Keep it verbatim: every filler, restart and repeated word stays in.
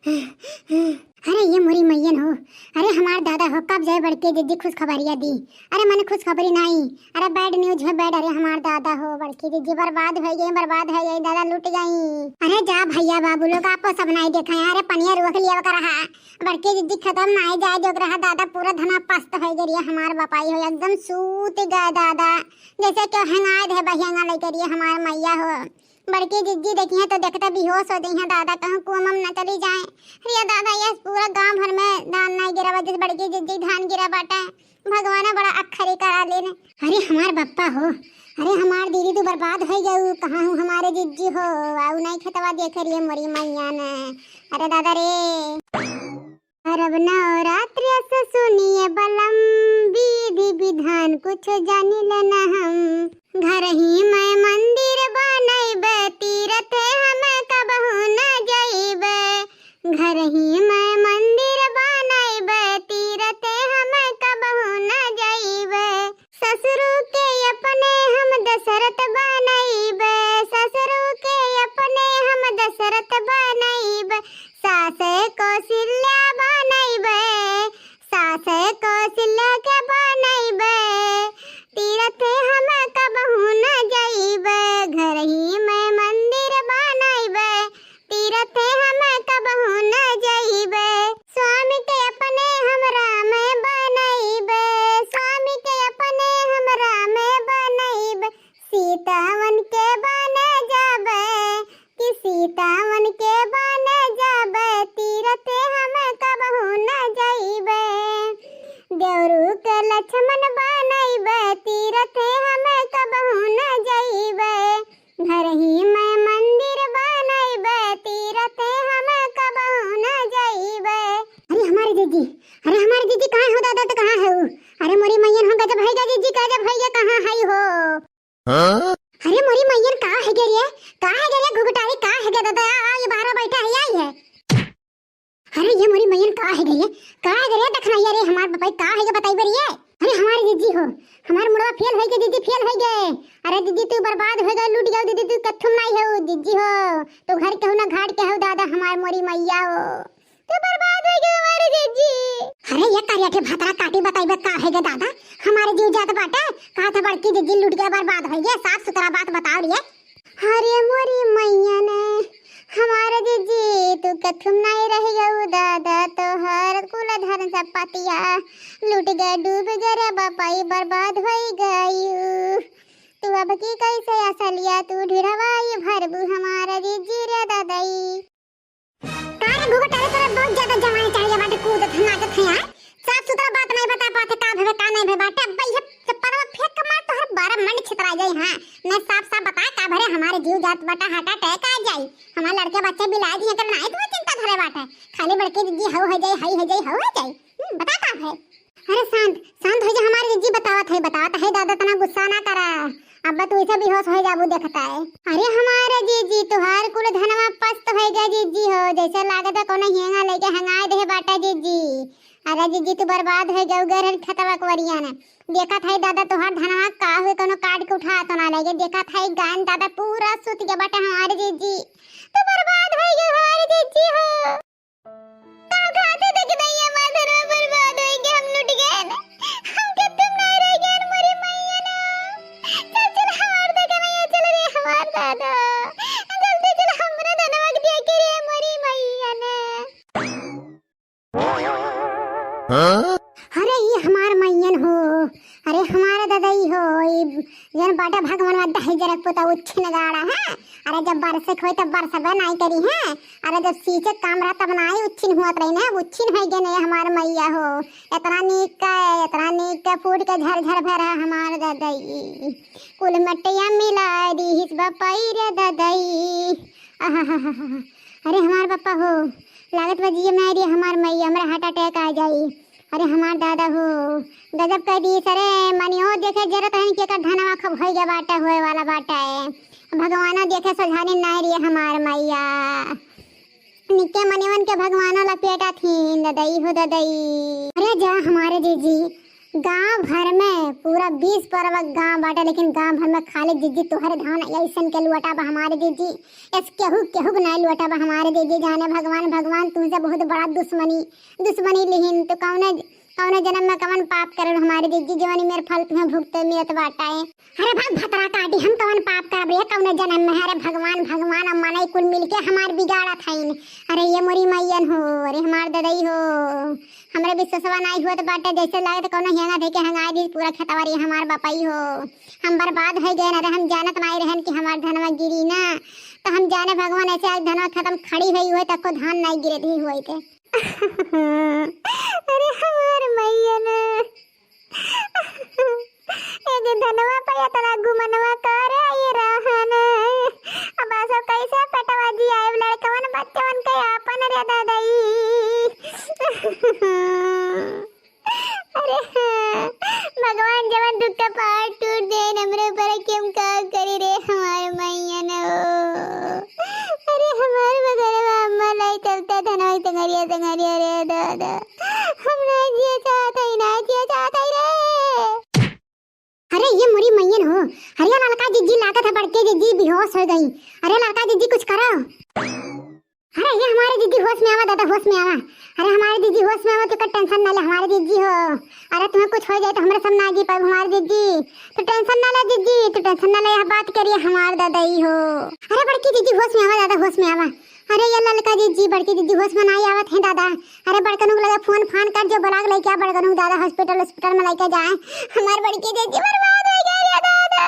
अरे ये मोरी मइयन हो, अरे हमार दादा हो, कब जाए बड़की जिज्जी खुशखबरिया दी। अरे मने खुशखबरी नाई, अरे bad news है bad। अरे हमार दादा हो, बड़की जिज्जी बर्बाद होइ गई, बर्बाद होइ गई, दादा लुट गई। अरे जा भइया बाबू लोग, आपो सब नाई देखा है। अरे पनिया रोक लिया ओकर रहा, बड़की जिज्जी खतम नाई जाए देख रहा दादा, पूरा धना पस्त होइ गई रही हमार बपाई हो, एकदम सूत गए दादा, जैसे क्यों हेंगाए दे बहियंगा लेकर ये हमार मइया हो। बड़की जिज्जी देखिहैं तो देखते बेहोश हो जइहैं दादा, कहूँ कुआँ में न चली जाए। अरे दादा, ये पूरा गांव भर में धान नाई गिरा बा, जैसे बड़की जिज्जी धान गिरा बाटे। भगवान बड़ा अखरी करा लेने। अरे हमार बप्पा हो, अरे हमार दीदी तू बर्बाद होइ गऊ, कहाँ हूँ हमारे जिज्जी हो, आऊ नाई खेतवा देखे रहिए मोरी मइया ने। अरे दादा रे। अरब नवरात्रि अस सुनिए बलम, विधि विधान कुछ जानिले न हम। घर ही में मंदिर बनइबे, तीरथ हम कबहू न जइबे। घर ही में मंदिर बनइबे, तीरथ हम कबहू न जइबे। ससुरु के अपने हम दशरथ बनइबे, ससुरु के अपने हम दशरथ बनइबे। सास कौशल्या बनइबे, सास कौशल्या के बनइबे। तीरथ हम कबहू न जइबे, घर ही में मंदिर बनइबे। तीरथ हम कबहू न जइबे। स्वामी के अपने हम राम बनइबे, स्वामी के अपने हम राम बनइबे। सीता वन के बन जाबे, कि सीता वन के बन जाबे, तीरथ हम कबहू न जइबे। देवरू के लक्ष्मण बनइबे, तीरथ हम कबहू न जइबे। घर ही में मंदिर बनइबे, तीरथ हम कबहू न जइबे। अरे हमारे जिज्जी, अरे हमारे जिज्जी, कहाँ हो दादा, तो कहाँ है वो? अरे मोरी मइयन हो, गजब है गा जिज्जी, गजब है गा, कहाँ है हो? हाँ? अरे मोरी मइयन, का है गे रे? का है गे रे घुघटारी, का है गे दादा? आ, आ, ये बाहर बैठा है, आई है। अरे ये मोरी मइयन, का है गे रे? का है गे रे दखनैया रे, हमार बपाई, का है गे बताई बे रे? अरे हमार जिज्जी हो, हमार मुड़वा फेल होइ गे जिज्जी, फेल होइ गे। अरे जिज्जी तू बर्बाद होइ गे, लूट गयो जिज्जी, तू कत्थुम नाई हो जिज्जी हो। तू घर के हो ना घाट के हो दादा, हमार मोरी मइया हो। तू बर्बाद होइ गयो हमारे जिज्जी। अरे ये करिया के भतरा काटी बताइबे का है गे दादा, हमारे जीव जात बाटे। कहा था बड़की जिज्जी लूट के बर्बाद होइ गे, साफ सुथरा बात बताओ रे। अरे मोरी मइया ने, हमारे जिज्जी तू कथुम नाई रह गऊ दादा, तोहर कुल धन संपत्तिया लूट गए, डूब गए रे बपाई, बर्बाद होइ गयू। तू अब की कैसे असलिया तू ढिरवाई भरबू हमारा जिज्जी रे दादाई। का रे घुघटारी, तोरा बहुत ज्यादा जवानी चाहिए बाटे, कूदत है, नाचत है यार। साफ सुथरा बात नहीं बता पाते, का भवे, का नहीं भवे बाटे। अब ये चप्पलवा फेंक के मार, तोहर बारह मंड छितरा जाई। हाँ, नहीं साफ साफ बता, का भरे हमारे जीव जात बाटे, heart attack आ जाई, हमारे लड़के बच्चे बिला दिए, कर नहीं तुम्हें चिंता धरे बाटे, खाली बड़की जिज्जी हऊ हो जाई, हई हो जाई, हऊ हो जाई। हम्म, बता का है? अरे शांत, शांत होइ जा हमारे जिज्जी, बतावत है, बतावत है दादा, तना गुस्सा ना करा। अब तू ऐसे बेहोश होइ जाबू देखता है। अरे हमारे जिज्जी, तुहार कुल धनवा पस्त होइ गए जिज्जी हो, जैसे लागत है कोनो हेंगा लेके हंगाए दे बाटा जिज्जी। अरे जिज्जी तू बर्बाद होइ गऊ, गरहन खतवा कुवरिया ने। देखत है दादा तुहार धनवा का हुए, कोनो काट के उठा तो ना लेगे। देखत है गान दादा पूरा सुत गया बाटा हमारे जिज्जी। तू बर्बाद होइ गऊ हमारे जिज्जी हो। का खाते देख दैया माधुरवा बर्बाद होई के हम लुट गए न। हम खत्म ना रह गए न मोरी मैया ना। चल चल हमार दादा मैया चल रे हमार दादा। जल्दी चल हमरा धनवा के दिया के रे मोरी मैया ना। हाँ? अरे ई हमार मैयन हो, अरे हमार ददई हो, ई जन बाटा भगवान वा दही जरक पोता उच्छिन गाड़ा है। अरे जब बरसे के होई तब बरसबे नाई करी है। अरे जब सींचे काम रहा तब नाई उच्छिन हुआ रही ना, अब उच्छिन होइ गए ने हमार मैया हो। इतना नीक का, इतना नीक का फूट के झर झर भरा हमार ददई। कुल मटिया मिला दी हिस बपई रे ददई। आहाहाहा। अरे हमार पापा हो, लागत बा जियम नाई रे हमार मैया, हमरा heart attack आ जाई। अरे हमार दादा हो, गजब कह दी सरे, मनियो देखे जरत हन के कर धनवा खब होई गया बाटा, होए वाला बाटा है। भगवानो देखे सझानी नाई रे हमार मैया। निके मनिवन के भगवानो लपेटा थीन, ददई हो ददई। अरे जा हमारे जीजी, गांव भर में पूरा बीस परवा गांव बाटे, लेकिन गांव भर में खाली जिज्जी तोहरे धान अइसन के लुअटा बा हमारे जिज्जी। एस केहू, केहू के नाई लुअटा बा हमारे जिज्जी। जाने भगवान, भगवान तुमसे बहुत बड़ा दुश्मनी, दुश्मनी लिहिन। तो कौने, कौने जन्म में कवन पाप करल हमारे जिज्जी, जवन मेरे फल तुम्हें भुगते मिलत बाटे। अरे भाग भतरा काटी, हम कवन पाप करब रे कौने जन्म में? अरे भगवान, भगवान, अब मनई कुल मिलके हमार बिगाड़त हईन। अरे ये मोरी मैयन हो, अरे हमार ददई हो, हमरे विश्वासवा नाई होत बाटे, जैसे लागत कौनो हेंगा देके हंगाई दी पूरा खेतवा रे हमार बपई हो। हम बर्बाद होइ गए ना रे, हम जानत नाई रहन कि हमार धनवा गिरी ना, तो हम जाने भगवान ऐसे आज धनवा खत्म खड़ी हुई हुए तक को धान नाई गिरे दी हुई थे। अरे हमार मैया ना, एगे धनवा पे इतना गुमनवा करे ये रहन। अब आसो कैसे पेटवा जियाएब लड़कवन बच्चवन के आपन रे दादाई। अरे हाँ, भगवान जवन दुख का पहाड़ टूट दे हमरे ऊपर कि हम का करी रे हमार मैया न हो। अरे हमार बगरवा अम्मा लाई चलता धनवा टंगरिया टंगरिया रे दादा। हम ना जिया चाहत हई, ना जिया चाहत हई रे। अरे ये मोरी मैयन हो, अरे ये ललका जिज्जी लागत है बड़के जिज्जी बेहोश हो गई। अरे ललका जिज्जी कुछ करो। अरे ये हमारे जिज्जी होश में आवा दादा, होश में आवा। अरे हमारे जिज्जी होश में आवा, तू का टेंशन ना ले हमारे जिज्जी हो। अरे तुम्हें कुछ हो जाए तो हमरे सब ना जी पाए हमारे जिज्जी। तो टेंशन ना ले जिज्जी, तू टेंशन ना ले, यह बात करिए हमार दादा ही हो। अरे बड़की जिज्जी होश में आवा दादा, होश में आवा। अरे ये ललका जिज्जी, बड़की जिज्जी होश में नाई आवत है दादा। अरे बड़कनू के लगे फोन फान कर जो बुला के लेके आ बड़कनू दादा, हॉस्पिटल हॉस्पिटल में लेके जाए। हमार बड़की जिज्जी बर्बाद हो गई रे दादा।